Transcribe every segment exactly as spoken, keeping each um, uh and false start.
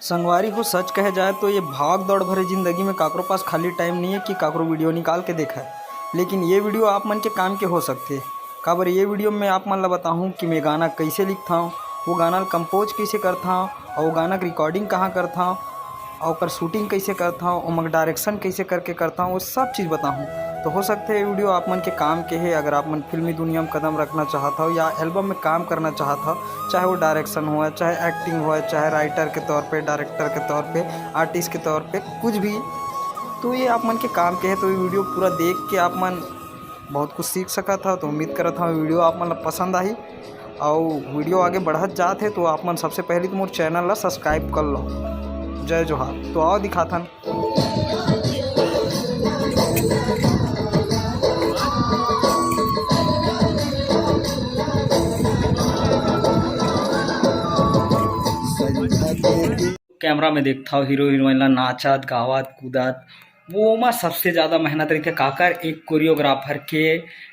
संगवारी हो, सच कहे जाए तो ये भाग दौड़ भरे जिंदगी में काकरो पास खाली टाइम नहीं है कि काकरो वीडियो निकाल के देखा है, लेकिन ये वीडियो आप मन के काम के हो सकते। काबर ये वीडियो में आप मन ला बताहूँ कि मैं गाना कैसे लिखता हूँ, वो गाना ला कंपोज कैसे करता हूँ, और वो गाना की रिकॉर्डिंग कहाँ करता हूँ, और ओकर शूटिंग कैसे करता हूँ, ओमा डायरेक्शन कैसे करके करता हूँ, वो सब चीज़ बताहूँ। तो हो सकता है ये वीडियो आप मन के काम के है। अगर आप मन फिल्मी दुनिया में कदम रखना चाहत हो या एल्बम में काम करना चाहत हो, चाहे वो डायरेक्शन हो, चाहे एक्टिंग हो, चाहे राइटर के तौर पे, डायरेक्टर के तौर पे, आर्टिस्ट के तौर पे, कुछ भी, तो ये आप मन के काम के है। तो ये वीडियो पूरा देख के आप मन बहुत कुछ सीख सकत हो। तो उम्मीद करत हूँ वीडियो आप मन ला पसंद आही। और वीडियो आगे बढ़त जात है तो आप मन सबसे पहले तो मोर चैनल ला सब्सक्राइब कर लो। जय जोहार। तो आओ दिखाथन। कैमरा में देखथव हीरो हीरोइन ला नाचत, गावत, कूदत, वो ओमा सबसे ज़्यादा मेहनत रहिथे। काकर एक कोरियोग्राफर के,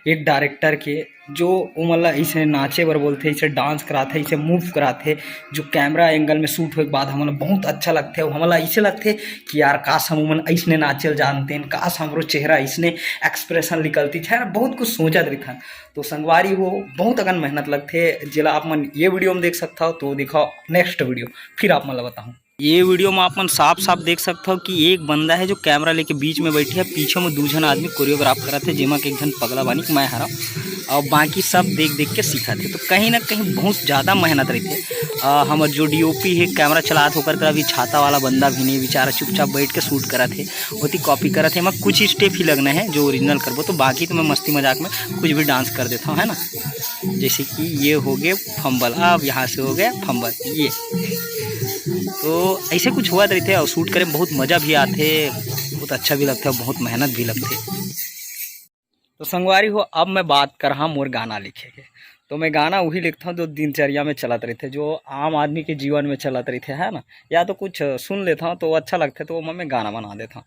एक डायरेक्टर के, जो ओमन ला इसे नाचे बर बोलथे, इसे डांस कराथे, इसे मूव कराथे, जो कैमरा एंगल में शूट होए के बाद हमन ला बहुत अच्छा लगथे। अउ हमन ला इसे लगथे कि यार, काश हम ओमन अइसने नाचे ल जानतेन, काश हमरो चेहरा अइसने एक्सप्रेशन निकलती। खैर, बहुत कुछ सोचत रहिथन। तो संगवारी हो, बहुत अकन मेहनत लगथे, जेला आप मन ये वीडियो में देख सकथव। तो दिखाओ नेक्स्ट वीडियो, फिर आप मन ला बताहूँ। ये वीडियो में आप मन साफ साफ देख सकथव कि एक बंदा है जो कैमरा लेके बीच में बैठे है, पीछे में दू झन आदमी कोरियोग्राफ करत है, जेमा के एक झन पगला बानी कि मैं हरव, और बाकी सब देख देख के सीखत है। तो कहीं ना कहीं बहुत ज़्यादा मेहनत रहते। अ, हमर जो डीओपी है, कैमरा चलात, ओकर करा भी छाता वाला बंदा भी नहीं, बेचारा चुपचाप बैठ के शूट करत है, ओती कॉपी करत है। एमा कुछ स्टेप ही लगना है जो ओरिजिनल करबो, तो बाकी तो मैं मस्ती मजाक में कुछ भी डांस कर देता हूँ, है ना। जैसे कि ये हो गए फंबल, अब यहाँ से हो गया फंबल, ये। तो ऐसे कुछ हुआ रहते और शूट करे में बहुत मज़ा भी आते, बहुत अच्छा भी लगता है, बहुत मेहनत भी लगते। तो संगवारी हो, अब मैं बात कर हाँ मोर गाना लिखे के। तो मैं गाना वही लिखता हूँ जो दिनचर्या में चलत रहते, जो आम आदमी के जीवन में चलत रहते, है ना। या तो कुछ सुन लेता हूँ तो अच्छा लगता है, तो ओमा मैं गाना बना देता हूँ।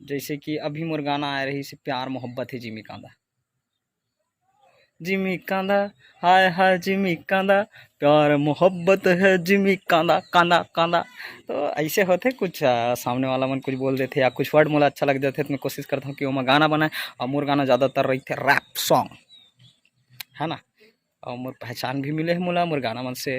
जैसे कि अभी मोर गाना आए रहिस प्यार मोहब्बत है जिमी कांदा। जिमी कांदा, हाय हाय जिमी कांदा, प्यार मोहब्बत है जिमी कांदा, कांदा, कांदा। तो ऐसे होथे कुछ, आ, सामने वाला मन कुछ बोल देथे या कुछ वर्ड मोला अच्छा लग जाथे, तो मैं कोशिश करता हूँ कि ओमा गाना बनाए। और मोर गाना ज़्यादातर रहिथे रैप सॉन्ग, है ना। और मोर पहचान भी मिले है मोला मोर गाना मन से,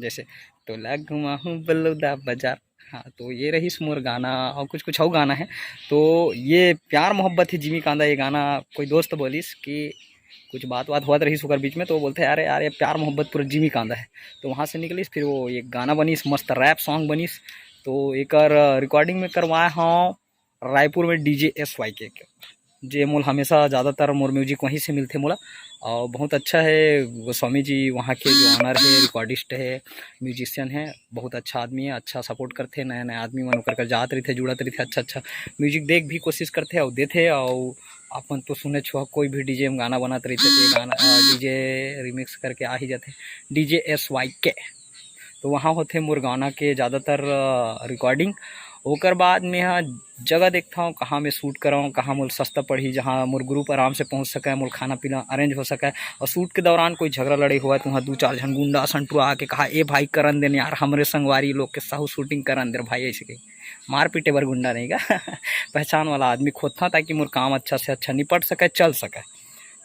जैसे तो लग माहू बलौदा बाजार। हाँ, तो ये रहिस मोर गाना। और कुछ कुछ अउ गाना है। तो ये प्यार मोहब्बत है जिमी कांदा, ये गाना कोई दोस्त बोलिस कि कुछ बात बात होत रहिस ओकर बीच में, तो वो बोलथे, "अरे यार, ये प्यार मोहब्बत पूरा जिमी कांदा है।" तो वहाँ से निकलिस, फिर वो एक गाना बनिस, मस्त रैप सॉन्ग बनिस। तो एकर रिकॉर्डिंग में करवाए हूँ रायपुर में डीजे एस वाई के, जे मोल हमेशा ज़्यादातर मोर म्यूजिक वहीं से मिलथे मोला। और बहुत अच्छा है गोस्वामी जी, वहाँ के जो ऑनर है, रिकॉर्डिस्ट है, म्यूजिशियन है, बहुत अच्छा आदमी है, अच्छा सपोर्ट करथे नया नया आदमी मन, ओकर कर जात रहिथे, जुड़त रहिथे, अच्छा अच्छा म्यूजिक देख भी कोशिश करथे और देथे। और अपन तो सुने छो, कोई भी डीजे में गाना बनत रहिथे, तो ये गाना डीजे रिमिक्स करके आ ही जाथे, डीजे एस वाई के। तो वहाँ होथे मोर गाना के ज़्यादातर रिकॉर्डिंग। ओकर बाद में हाँ जगह देखता हूँ कहाँ मैं शूट कराऊँ, कहाँ मोल सस्ता पड़ही, जहाँ मोर ग्रुप आराम से पहुँच सके, मोल खाना पीना अरेंज हो सके। और शूट के दौरान कोई झगड़ा लड़ाई हुआ तो वहाँ दू चार झन गुंडा संटुआ आके कहा, "ए भाई, करन देन यार, हमरे संगवारी लोग के साहू शूटिंग करन दे भाई।" ऐसे कही मार पीटे बर गुंडा नहीं का पहचान वाला आदमी खोजता, ताकि मोर काम अच्छा से अच्छा निपट सके, चल सके।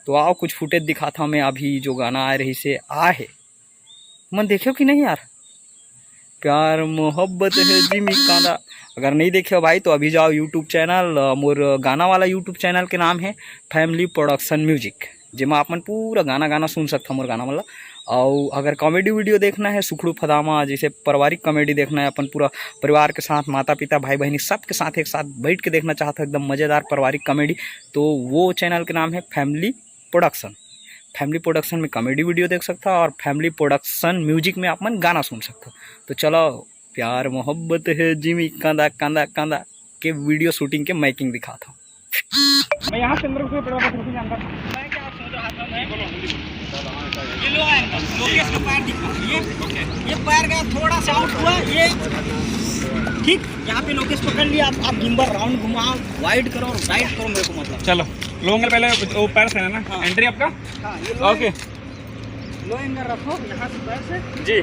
तो आओ कुछ फुटेज दिखाता हूँ मैं, अभी जो गाना आए रहिसे, आ है मन देखे हो कि नहीं यार, प्यार मोहब्बत है जिमी कांदा। अगर नहीं देखे हो भाई तो अभी जाओ यूट्यूब चैनल, अ, मोर गाना वाला यूट्यूब चैनल के नाम है फैमिली प्रोडक्शन म्यूजिक, जेमा आप मन पूरा गाना गाना सुन सकता हो मोर गाना वाला। और अगर कॉमेडी वीडियो देखना है सुखड़ू फदामा, जैसे पारिवारिक कॉमेडी देखना है अपन पूरा परिवार के साथ, माता पिता भाई बहनी सबके साथ एक साथ बैठ के देखना चाहता हो एकदम मज़ेदार पारिवारिक कॉमेडी, तो वो चैनल के नाम है फैमिली प्रोडक्शन। फैमिली प्रोडक्शन में कॉमेडी वीडियो देख सकता हो और फैमिली प्रोडक्शन म्यूजिक में आप मन गाना सुन सकता हो। तो चलो, प्यार मोहब्बत है जिमी कांदा कांदा कांदा के वीडियो शूटिंग के मेकिंग दिखाता हूँ। मैं यहाँ से अंदर घुसूँ, पेट्रोल पंप रुक जाऊंगा। मैं क्या सोच रहा था मैं? ये लो है, लोकेश का पैर दिखा। ये, ये पैर गया थोड़ा सा आउट हुआ, ये ठीक यहाँ पे लोकेश पकड़ लिया। आप, आप गिम्बल राउंड घुमाओ, वाइड करो और राइट करो मेरे को, मतलब। चलो, लो एंगल पहले वो पैर से है ना, हाँ। एंट्री आपका? हाँ, ये लो ओके। लो एंगल रखो यहाँ से पैर से। जी।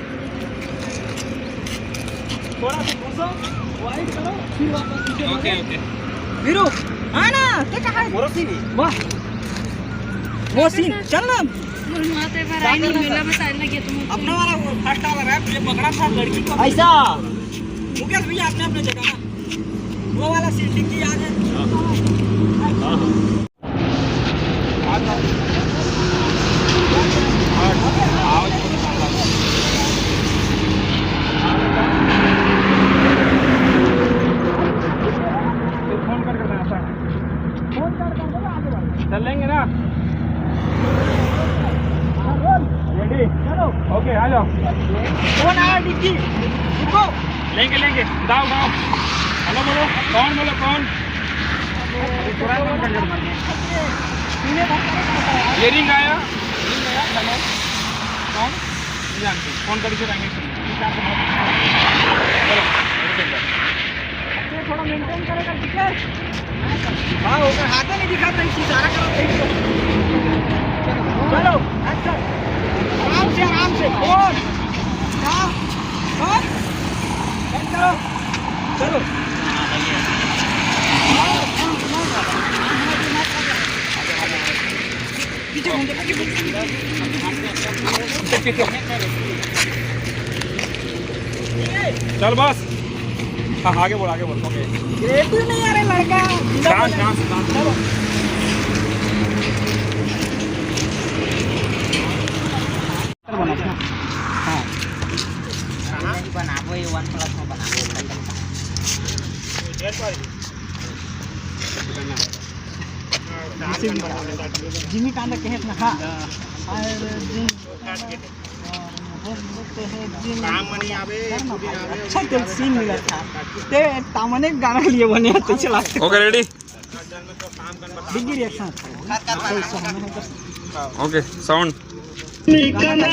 थोड़ा सा घुसो, वाइड करो, फिर वापस पीछे ओके, बढ़ो। ओके। वीरू, आ ना, ते कहाँ है? मोरो सीन है। वाह। वो सीन, चल ना। गुरमाते बार आई नहीं, मेला बताने लगे तुम। अपना वाला वो फर्स्ट वाला रैप, ये पकड़ा था लड़की को। ऐसा। मुकेश भैया अपने अपने जगह ना। वो वाला सीन ठीक की याद है? हाँ। हाँ, हाँ। चल लेंगे ना। रेडी? चलो। ओके, आ जाओ। कौन आया डिक्की? रुको। लेंगे, लेंगे। उठाओ, उठाओ। हेलो बोलो, कौन बोलो, कौन? ये रिंग आया। रिंग आया, हेलो। कौन? नहीं जानते। फोन करके रहेंगे। चलो, रुक जाओ। अच्छा, थोड़ा मेंटेन करेगा, ठीक है? हाँ, ओकर हाथे नहीं दिखा था, इसी इशारा करो, ठीक है। चलो, अच्छा। आराम से, आराम से। और, हाँ, हाँ। बंद करो। चलो। चल बस। हाँ, आगे बोल, आगे बोल। ओके। क्रिएटिव नहीं आ रहा लड़का। शांत, शांत, शांत। चलो। हाँ। बनाबो, ये वन प्लस में बनाबो। जिमी कांदा कहे ना, हाँ। और जिमी काम मनी आवे, अच्छा, चल, सीन मिला था। ते तामने गाना के लिए बने तो चला। Okay, ready? Big reaction. Okay, sound. जिमी काना,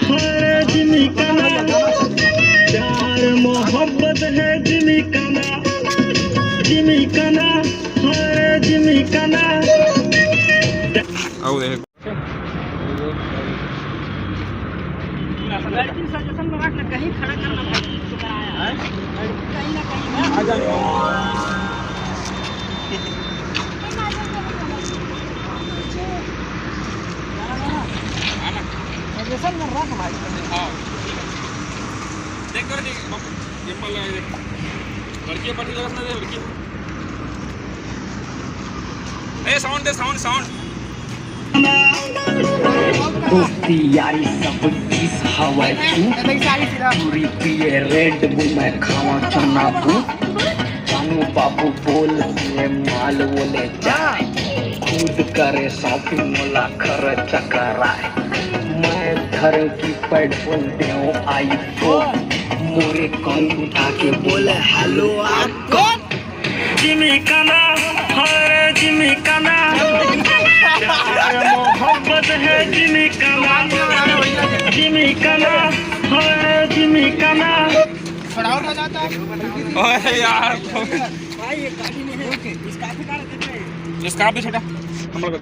हरे जिमी काना, प्यार मोहब्बत है जिमी काना, जिमी काना, हरे जिमी काना। आओ देख। लड़की सजेशन में रख ना, कहीं खड़ा करना पड़े। कहीं ना कहीं ना। आ जाओ। सजेशन में रख भाई। हाँ। देख कर देख, बाबू, ये पल है, देख। लड़की है, पटी जगह से ना दे, लड़की। ए, साउंड दे, साउंड, साउंड। दोस्ती यारी सब किस हवा चूत, पूरी पिए रेड बुल मैं खावा चना बूट। जानू बाबू बोल ये माल बोले जाए, खुद करे शॉपिंग मोला खर्च कराए। मैं धर की पैड बोल दे आईफोन, मोरे कॉल उठा के बोले हेलो आप कौन? जिमी काना, हरे जिमी काना, प्यार मोहब्बत है जिमी काना, जिमी काना, हरे जिमी काना। अरे यार, भाई, ये गाड़ी नहीं है। इसका भी छोटा, हम लोग